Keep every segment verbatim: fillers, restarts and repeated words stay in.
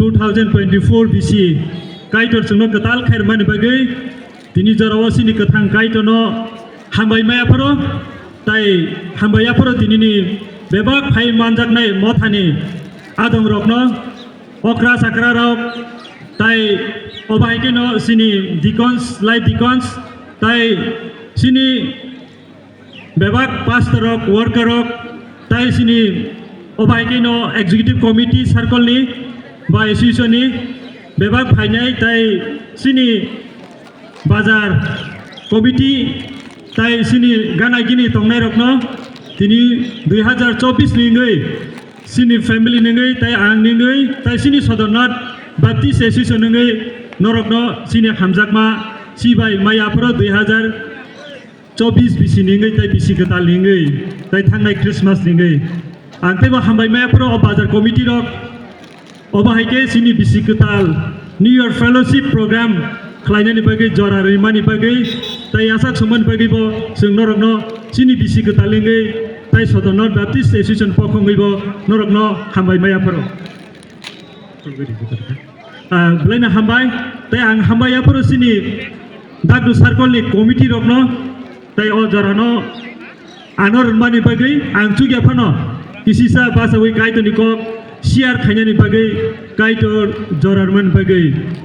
Two thousand twenty-four B C Kaitor chwngno kwtal khairmani bagwi tini jorao chini kwthang Kaitorno hambai maya phoro, tai hambai yaphoro tinini bebak phai manjaknai mothani adongrokno, okra chakrarok, tai obo hai kheno chini deacons, life deacons, tai chini bebak pastor rok, worker rok, tai chini obo hai kheno executive committee circle ni ba association ni bebak phainai, tai chini bazar committee, tai chini gana gini tongnai rokno tini dui hazar chobbish ni wngwi chini family ni wngwi tai ang ni wngwi tai chini Sodornath Baptist Association ni wngwi norokno chini hamjakma chibai maya phoro dui hazar chobbish bisi ni wngwi tai bisi kwtal ni wngwi tai thangnai Christmas ni wngwi. Ang teibo hambai maya phoro o bazar committee rok, obo hai khe chini bisi kwtal New Year Fellowship Program khlainani bagwi jora rwmani bagwi tai yachak songmani bagwi bo chwng norokno chini bisi kwtal ni wngwi tai Sodornath Baptist Association pokhongwi bo norokno hambai maya phoro. Ah, belai no hambai. Tei ang hambai yaphoro chini Dagdu circle ni committee rokno tei o jorano ano rwmani bagwi ang chukya phano kisisa bachawi Kaitorni kok share khainani bagwi Kaitor jora rwmani bagwi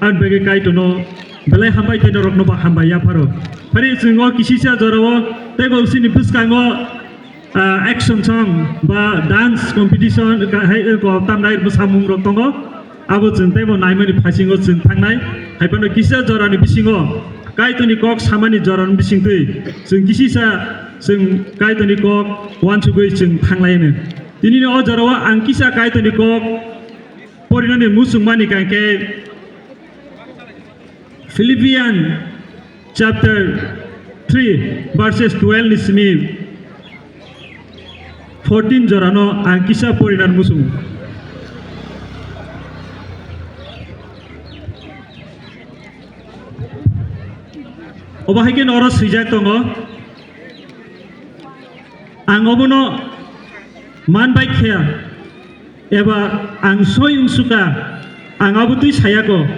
ang bagwi Kaitorno belai hambai tei norokno bo hambai yapharo. Phari chwng o kisisa jorao tei bo chini bwskango ah, action song ba dance competition ka-, hai, eh, ko tamnai bwsamung rok tongo. Abo chwng teibo naimani phasingo chwng thangnai. Hai phano kisa jorani bisingo Kaitorni kok samani jorani bisingtwi chwng kisisa chwng Kaitorni kok uansugwi chwng thanglaino. Tinini o jorao ang kisa Kaitorni kok porinani muchungmani kangkhe Philippians chapter three verses twelve ni simi fourteen jorano ang kisa porinar muchungo. Obo hai khe oro swijak tongo, ang obono man bai khe eba ang soi wngsuka, ang abo twi sayako,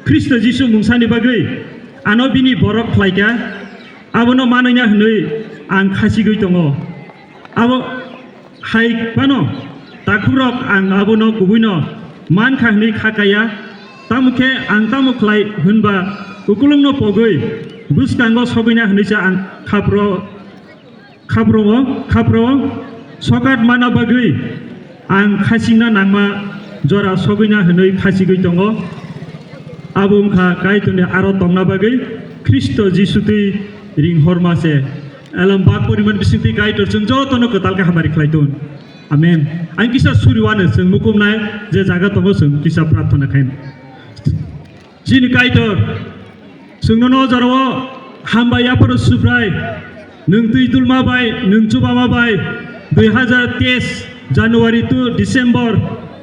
Khristo Jisu mungsani bagwi ano bini borok khlaika, abono manwina hwnwi ang khasigwi tongo. Abo hai phano takhukrok ang abono kubuino mankha hwnwi kha kaya, tamo khe ang tamo khlai hwnba ukulungno pogwi bwskango sogwina hwnwi sa ang khapro Khapro-o, khapro-o sokat mana bagwi ang khachingna nangma jora sogwina hwnwi khachigwi tongo. Abo wngkha Kaitorni aro tongna bagwi Khristo Jisu twi ringhorma se. Elam bak poriman bisingtwi Kaitor chwng jotono kwtal khe hamari khlai ton. Amen. Ang kisa suriwano chwng mukumnai je jaga tongo chwng kisa prarthana khaino. Chini Kaitor, chwng nono o jorao hambai yapharo Subrai, nwng twi dulma bai, nwng chubama bai, dui hazar teis January to December,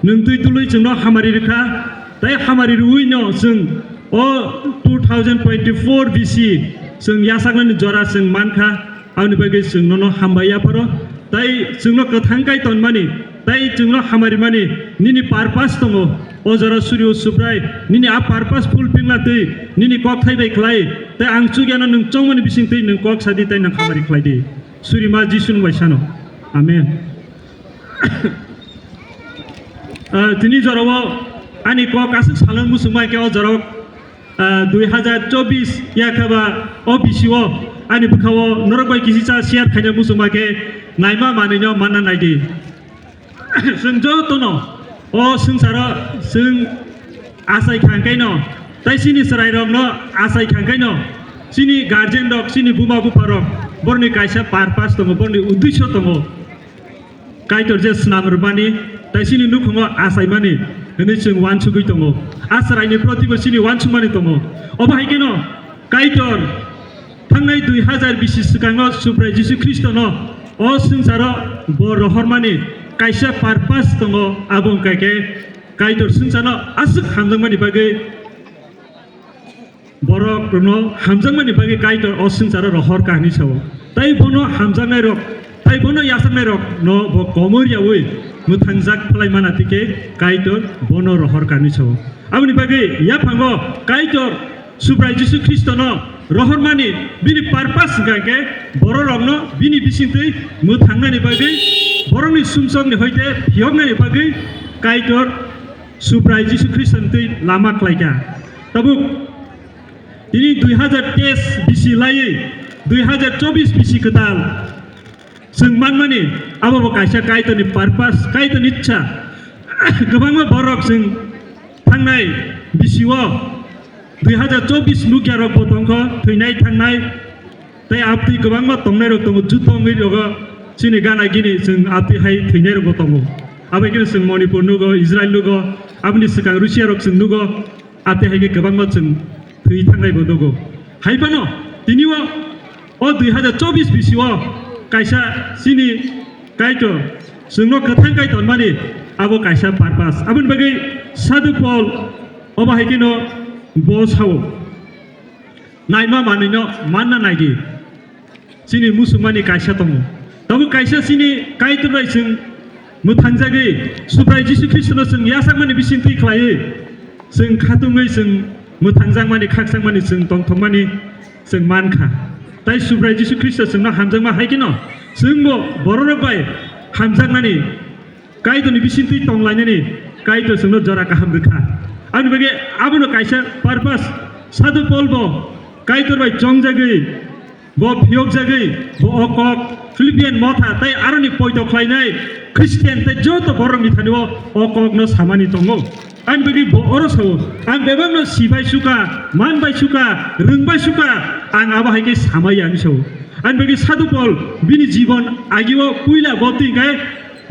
nwng twi dului chwngno hamari rwkha, tei hamari rwino chwng o two thousand twenty-four B C chwng yachaknani jora chwng mankha. Aboni bagwi chwng nono hambai yapharo, tei chwngno kwthang kai tonmani, tei chwngno hamari mani, nini purpose tongo. O jora Suryo Subrai, nini a purpose fulfill na twi, nini kokthai bai khlai, tei ang chukyano nwng chongmani bising twi nwng kok sadi tei nwng hamari khlai di. Surima Jisu nwng bai sano. Amen. Ah, tini jorao ani kok aswk salon muchungma khe o jorao ah, dui hazar chobbish yakhaba o bisio ani bwkhao norok bai kisisa share khaina muchungma khe naima manwino manna naidi. Chwng jotono o swngcharo chwng achai khangkaino, tei chini chwrairokno achai khangkaino, chini guardian rok, chini buma bupharok, borni kaisa purpose tongo, borni uddesho tongo. Kaitor je snam rwmani, tei chini nukhungo achaimani hwnwi chwng uansugwi tongo. A chwraini protibo chini uansukmani tongo. Obo hai kheno Kaitor thangnai dui hazar bisi swkango Subrai Jisu Khristono o swngcharo bo rohormani kaisa purpose tongo, abo wngkha khe Kaitor swngcharno aswk hamjakmani bagwi Borok rokno hamjakmani bagwi Kaitor o swngcharo rohor kahini sao. Tai bono hamjaknai rok Tai bono yasaknairokno bo komor yaui mwthangjak phlai mana tike Kaitor bono rohor kani sao. Aboni bagwi yaphango Kaitor Subrai Jisu Khristono rohormani bini purpose hwnkha khe bororokno bini bisingtwi mwthangnani bagwi, borokni sumsokni hoite phiyoknani bagwi Kaitor Subrai Jisu Khristoni twi lama khlaikha. Tabuk tini dui hazar teis bisi laiwi dui hazar chobis bisi kwtal chwng manmani, abo bo kaisa Kaitorni purpose, Kaitorni ichha. Kwbangma borok chwng thangnai bisio dui hazar chobis nukya rok bo tongkho, thwinai thangnai, tei abtwi kwbangma tongnai rok tongo, juto wngwi rogo chini gana gini chwng abtwi hai thwinai rok bo tongo. Abai khe chwng Manipur nugo, Israel nugo, aboni swkang Russia rok chwng nugo, abtwi hai khe kwbangma chwng thwi thangnai bo nugo. Hai phano tini o, o dui hazar chobis bisio kaisa chini Kaitor, chwngno kwthang kai tonmani abo kaisa purpose. Aboni bagwi Sadhu Paul obo hai kheno bo sao, "Naima manwino manna nai di." Chini muchungmani kaisa tongo. Tabuk kaisa chini Kaitor bai chwng mwthangjagwi, Subrai Jisu Khristono chwng yasakmani bisingtwi khlaiwi, chwng khatungwi chwng mwthangjakmani, khakchangmani, chwng tongthokmani chwng mankha. Tai Subrai Jisu Khristo chwngno hamjakma hai kheno, chwngbo bororok bai hamjakmani, Kaitorni bisingtwi tonglainani Kaitor chwngno jora kaham rwkha. Aboni bagwi abono kaisa purpose, Sadhu Paul bo Kaitor bai chongjagwi, bo phiyokjagwi, bo o kok Philippian motha tei aroni poito khlainai Christian tei joto borokni thani o, o kokno samani tongo. Ani bagwi bo oro sao, "Ang bebakno sibai suka, manbai suka, rwngbai suka, ang abo hai khe samaya," hinwi sao. Ani bagwi Sadhu Paul bini jibon agio puila bo twi khe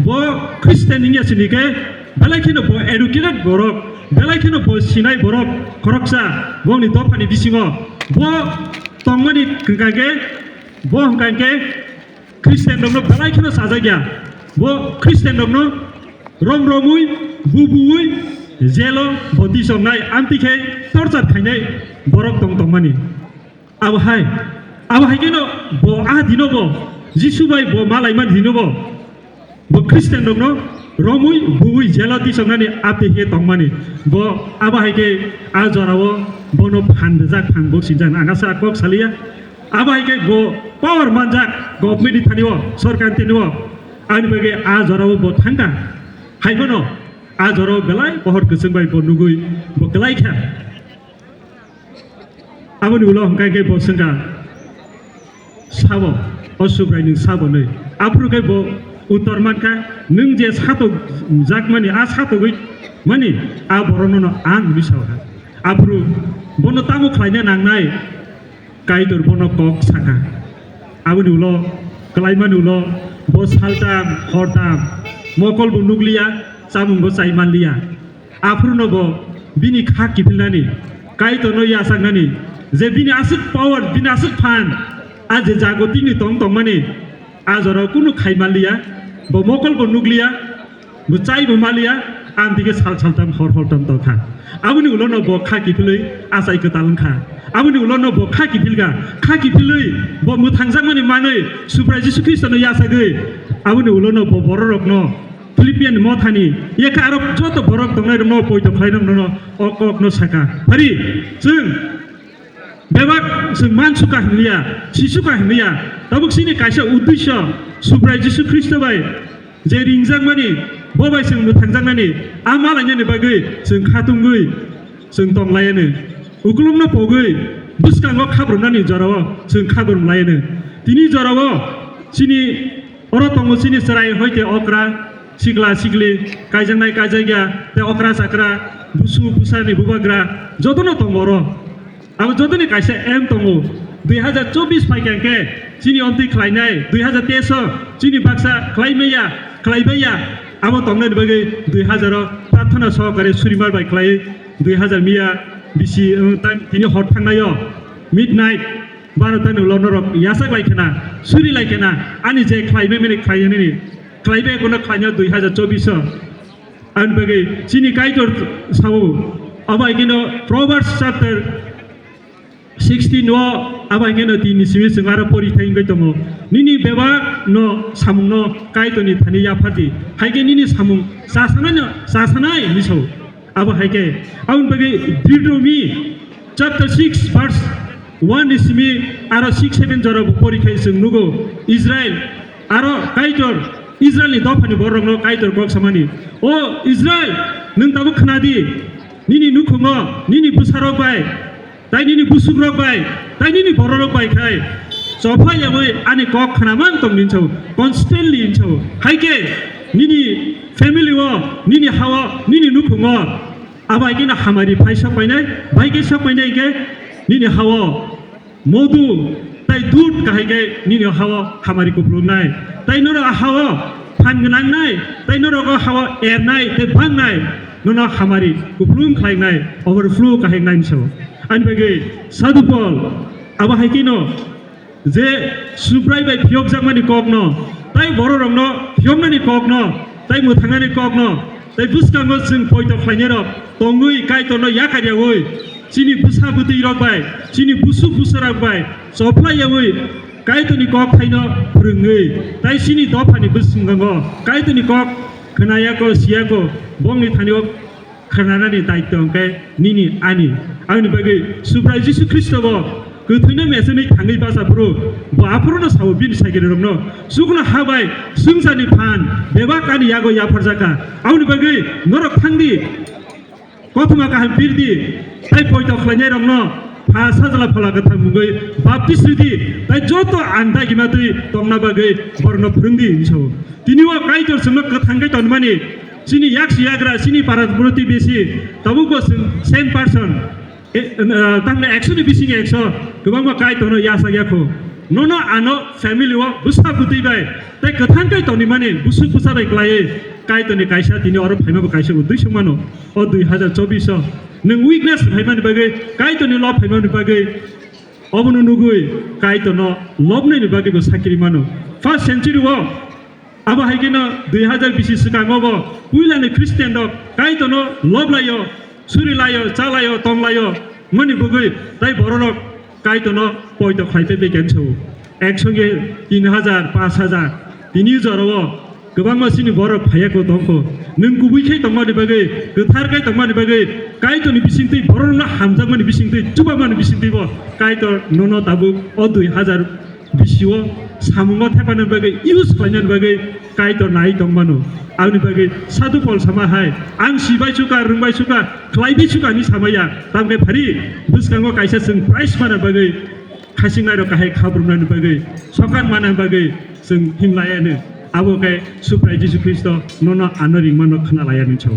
bo Christian wngya sini khe, belai kheno bo educated borok, belai kheno bo sinai borok khoroksa bongni dophani bisingo bo tongmani hwnkha khe, bo hwnkha khe Christian rokno belai kheno sajakya. Bo Christian rokno rom romwi, bu buwi, jelo bo tisoknai, amtwi khe torture khainai borok tong tongmani. Abo hai, abo hai kheno bo a dino bo Jisu bai bo malaima dino bo, bo Christian rokno romwi, buwi, jelo tisoknani, amtwi khe tongmani. Bo abo hai khe a jorao bono phan rijak, phan bok sinjak, ang asa kok saliya. Abo hai khe bo power manjak government ni thani o, sorkar ni thani o. Ani bagwi a jorao bo thangkha. Hai phano a jorao belai pohor kwchwng bai bo nugwi bo kwlai kha. Aboni ulo hwnkha khe bo swngkha, "Sabo, o Subrai nwng sabo?" hinwi. Aphuru khe bo uttor mankha, "Nwng je satok jakmani, a satogwi mani, a borokno no ang," hinwi sao kha. Aphuru bono tamo khlaina nangnai? Kaitor bono kok sakha. Aboni ulo, kwlaimani ulo, bo saltam, hortam, mokol bo nukliya, chamung bo chai manliya. Aphuruno bo bini kha kiphilnani, Kaitorno yachaknani, je bini aswk power, bini aswk phan, a je jagotini tong tongmani, a jorao kunu khai manliya, bo mokol bo nukliya, bo chai bo maliya, ang dike sal saltam hor hortam tongkha. Aboni ulono bo kha kiphilwi achai kwtal wngkha. Aboni ulono bo kha kiphilkha, kha kiphilwi bo mwthangjakmani manwi Subrai Jisu Khristono yachagwi, aboni ulono bo bororokno Philippian mothani yekha arok joto borok tongnairokno poito khlairokno o kokno sakha. Phari chwng bebak chwng mansuka hinliya, sisuka hinliya, tabuk chini kaisa uddesyo Subrai Jisu Khristo bai je ringjakmani, bo bai chwng mwthangjaknani, a malainani bagwi chwng khatungwi chwng tonglaiyano. Ukulukno pogwi bwskango khabrumnani jorao chwng khabrumlaiyano. Tini jorao chini oro tongo chini chwrai hoite okra, sikla sikli, kaijaknai kaijakya, tei okra chakra, busu busani bubagra, jotono tongo oro. Abo jotoni kaisa aim tongo, dui hazar chobis phaikha khe chini omtwi khlainai, dui hazar teis o chini baksa khlaimaya, khlaibaiya, abo tongnani bagwi dui hazar o prarthana sohokare surimar bai khlai, dui hazar miya bisi, um, tam-, tini hor thangnaio midnight, baro tani ulo norok yachak lai khna, suri lai khna, ani je khlaibai mani khlainani, khlaibai kono khlainai dui hazar chobis o. Ani bagwi chini Kaitor sao, abo hai kheno Proverbs chapter sixteen o abo hai kheno tini simi chwng aro porithai wngwi tongo. Nini bebak no samung no Kaitorni thani yaphardi. Hai khe nini samung chasanai no, chasanai hinwi sao. Abo hai khe, aboni bagwi Deuteronomy chapter six verse one ni simi aro six seven jora bo porikhai chwng nugo. Israel aro Kaitor, Israelni dophani bororokno Kaitor kok samani, "O Israel, nwng tabuk khna di, nini nukhungo, nini bwsarok bai, tai nini busukrok bai, tai nini bororok bai khai chopha yawi ani kok khnamang tong," hinwi sao, constantly hinwi sao. Hai khe nini family o, nini ha-o, nini nukhungo abo hai kheno hamari phai sok painai, bai khe sok painai khe nini ha-o modu tai dud kahai khe nini ha-o hamari kuplungnai, tai norok ha-o phan gwnangnai, tai norok ha-o ernai tei bangnai, nono hamari kuplung khlainai, overflow kahai wngnai hinwi sao. Ani bagwi Sadhu Pol abo hai kheno je Subrai bai phiyokjakmani kokno, tai bororokno phiyoknani kokno, tai mwthangnani kokno, tai bwskango chwng poito khlainairok tongwi Kaitorno yakar yawi, chini bwsa bwtwirok bai, chini busuk bwsarok bai chophlai yawi Kaitorni kok thaino phwrwngwi, tai chini dophani bwskango Kaitorni kok khnayako, siyako, bongni thanio khnanani daityo hwnkhe nini ani. Aboni bagwi Subrai Jisu Khristo bo kwthwino meseni thangwi bacha phuru bo aphuru no sao bini saikirokno, "Chukno ha bai swngcharni phan bebak ani yago yapharjakha. Aboni bagwi norok thangdi, kothoma kaham pirdi, tai poito khlainairokno pha Sajla Phola Kwthar mungwi baptis ridi, tai joto ang dagima twi tongna bagwi borokno phwrwngdi," hinwi sao. Tini o Kaitor chwngno kwthang khe tonmani, chini yaksi yagra, chini para protibesi, tabukbo chwng same person. E, eh, tamni ekso ni bising ekso kwbangma Kaitorno yachak yakho. Nono ano family o bwsa bwtwi bai tei kwthang khe tonimani busuk bwsa bai klaiwi Kaitorni kaisa tini oro phaimabo kaisa bo dui songmano. O dui hazar chobbish o nwng weakness phaimani bagwi, Kaitorni lob phaimani bagwi, obono nugwi Kaitorno lobnaini bagwi bo sakiri mano. First century o abo hai kheno dui hazar bisi swkango bo puilani Christian rok Kaitorno loblaio, surilaio, chalaio, tonglaio, moni bugwi tai bororok Kaitorno poito khlai tei began sao. Ek songe tin hazar, panch hazar, tini jorao kwbangma chini borok phaiya ko tongkho. Nwng kubui khe tongmani bagwi, kwthar khe tongmani bagwi, Kaitorni bisingtwi, borokno hamjakmani bisingtwi, chubamani bisingtwi bo Kaitor nono tabuk o dui hazar bisio samungo thepana bagwi, use khlaina bagwi Kaitor nai tongmano. Aboni bagwi Sadhu Pol sama hai, "Ang sibai suka, rwngbai suka, khlaibai suka," hinwi samaya. Tamkhe phari bwskango kaisa chwng prize mana bagwi, khasingnairok kahai khabrumnani bagwi, sokan mana bagwi chwng himlaiano. Abo khe Subrai Jisu Khristo nono ano ringmano khna laiya hinwi sao.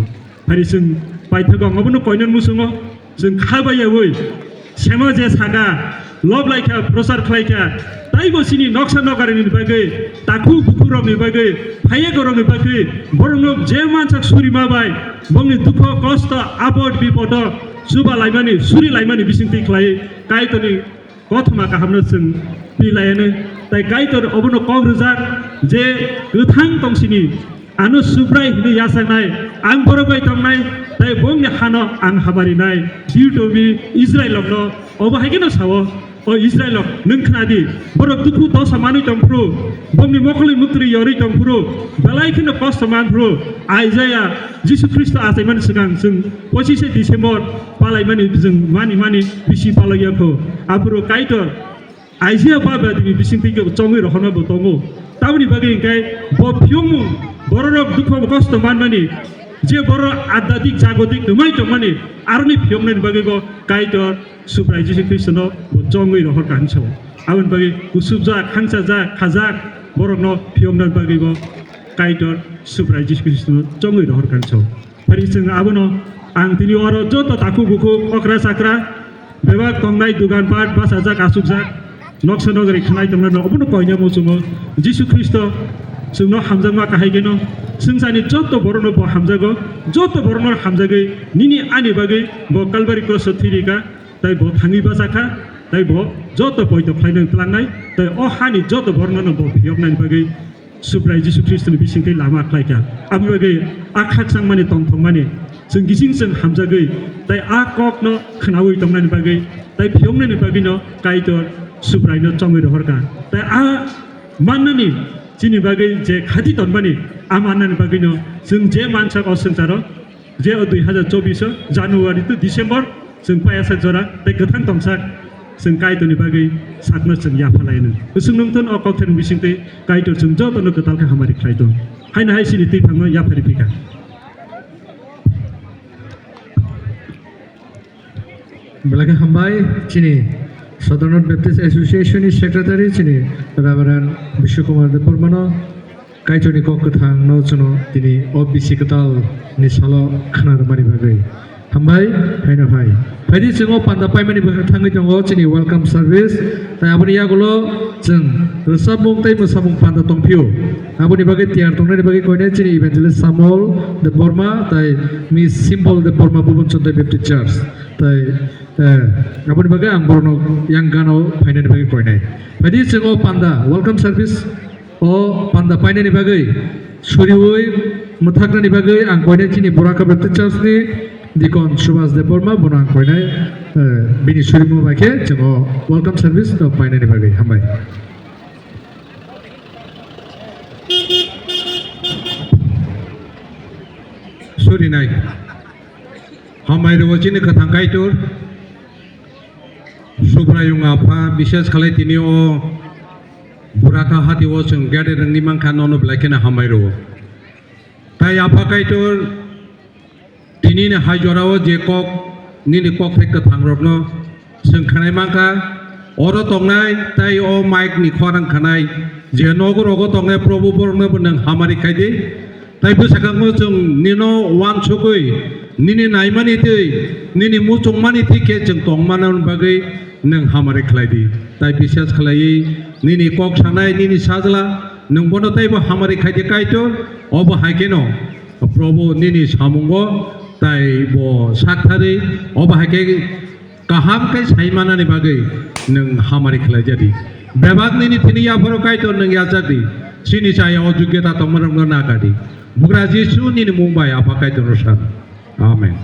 Phari chwng paithago ang obono koinani muchungo chwng kha bai yawi sema je saka, lob lai kha, prochar khlai kha, taibo chini noksa nokarini bagwi, takhuk bukhukrokni bagwi, phaiyakorokni bagwi, borokno je mansak surima bai, bongni dukho, kosto, apod, bipodo chuba laimani, suri laimani bisingtwi khlai Kaitorni kothoma kahamno chwng twi laianw, tai Kaitor obono kok rwjak je kwthang tongsini ano Subrai hinwi yachaknai, ang borok bai tongnai, tai bongni hano ang habarinai. Deuteronomy Israelrokno obo hai kheno sao, "O Israelrok, nwng khna di, borok dukhu dosa manwi tong phuru, bongni mokolwi muktwi yorwi tong phuru, belai kheno kosto man phuru, Isaiah Jisu Khristo achaimani swkang chwng pochishe December palaimani chwng mani mani bisi palaiya kho." Aphuru Kaitor Isaiah ba badini bisingtwi khe chongwi rohorma bo tongo. Tamoni bagwi hwnkhe bo phiyokmung, bororok dukho kosto manmani, je borok adhadik jagodik twmai tongmani, aroni phiyoknani bagwi bo Kaitor Subrai Jisu Khristono bo chongwi rohor kha hinwi sao. Aboni bagwi kusubjak, khangsajak, khajak borokno phiyoknani bagwi bo Kaitor Subrai Jisu Khristono chongwi rohor kha hinwi sao. Phari chwng abono ang tini oro joto takhuk bukhuk, okra chakra, bebak tongnai dugan pat bachajak, achukjak, noksa nogri khanai tongnai no obono koinai muchungo. Jisu Khristo chwngno hamjakma kahai kheno swngcharni joto borokno bo hamjago, joto borokno hamjagwi nini ani bagwi bo Kalbari cross o thwi rikha, tai bo thangwi bachakha, tai bo joto poito khlainani tlangnai, tai o hani joto borokno bo phiyoknani bagwi Subrai Jisu Khristoni bisingtwi lama khlaikha. Aboni bagwi a khakchangmani tongthokmani Chwng gising chwng hamjagwi, tai a kokno khnaui tongnani bagwi, tai phiyoknani bagwino Kaitor Subraino chongwi rohorkha. Tai a mannani chini bagwi je khati tonmani, a mannani bagwino chwng je mansak o swngcharo, je o dui hazar chobbish o January to December chwng paiyasak jora tei kwthang tongsak chwng Kaitorni bagwi sakno chwng yapha lainw. Bwswk nungthun o kokthaini bisingtwi Kaitor chwng jotono kwtal khe hamari khlai tong. Haino hai chini twiphangno yaphari phika. Belai khe hambai chini Southern Baptist Association ni secretary chini Reverend Bishnu Kumar Debbarmano Kaitorni kok kwthangno chwngno tini o bisi kwtal ni salo khna rwmani bagwi. Hambai, haino hai. Phaidi chwng o panda paimani bagwi thangwi tongo chini welcome service. Tai aboni yagulo chwng rwchapmung tei mwsamung panda tongphio. Aboni bagwi tiyar tongnani bagwi koinai chini evangelist Samuel Debbarma tai Miss Simple Debbarma Bhuban Chondai Baptist Church. Tai, eh, aboni bagwi ang borokno yang gana o phainani bagwi koinai. Phaidi chwng o panda welcome service o panda painani bagwi suriui mwthaknani bagwi ang koinai chini Buraka Baptist Church ni Deacon Subhas Debbarma bono ang koinai, eh, bini surimo bai khe chwng o welcome service no painani bagwi hambai. Surinai. Hambai rwo chini kwthang Kaitor. Subraiyung Apha, bises khalai tini o Buraka hati o chwng gede rwngwi mankha, nono belai kheno hambai rwo. Tai Apha Kaitor, tini ni hai jora o je kok, nini kok thai kwthang rokno chwng khnai mankha, oro tongnai tai o mic ni khorang khanai je nogo rogo tongnai Probu borokno bo nwng hamari khai di. Tai bwsakangno chwng nino uansugwi, nini naimani twi, nini muchungmani twi khe chwng tongmani bagwi nwng hamari khlai di. Tai bisas khlaiwi nini kok sanai, nini sajla, nwng bono teibo hamari khai di Kaitor, obo hai kheno Probu nini samungo tai bo sakthari, obo hai khe kaham khe sai manani bagwi nwng hamari khlai jadi. Bebak nini thini yapharo Kaitor nwng yachak di. Chini chaya o jogyota tongmarokno naga di. Bugra Jisu nini mung bai Apha Kaitorno san. Amen.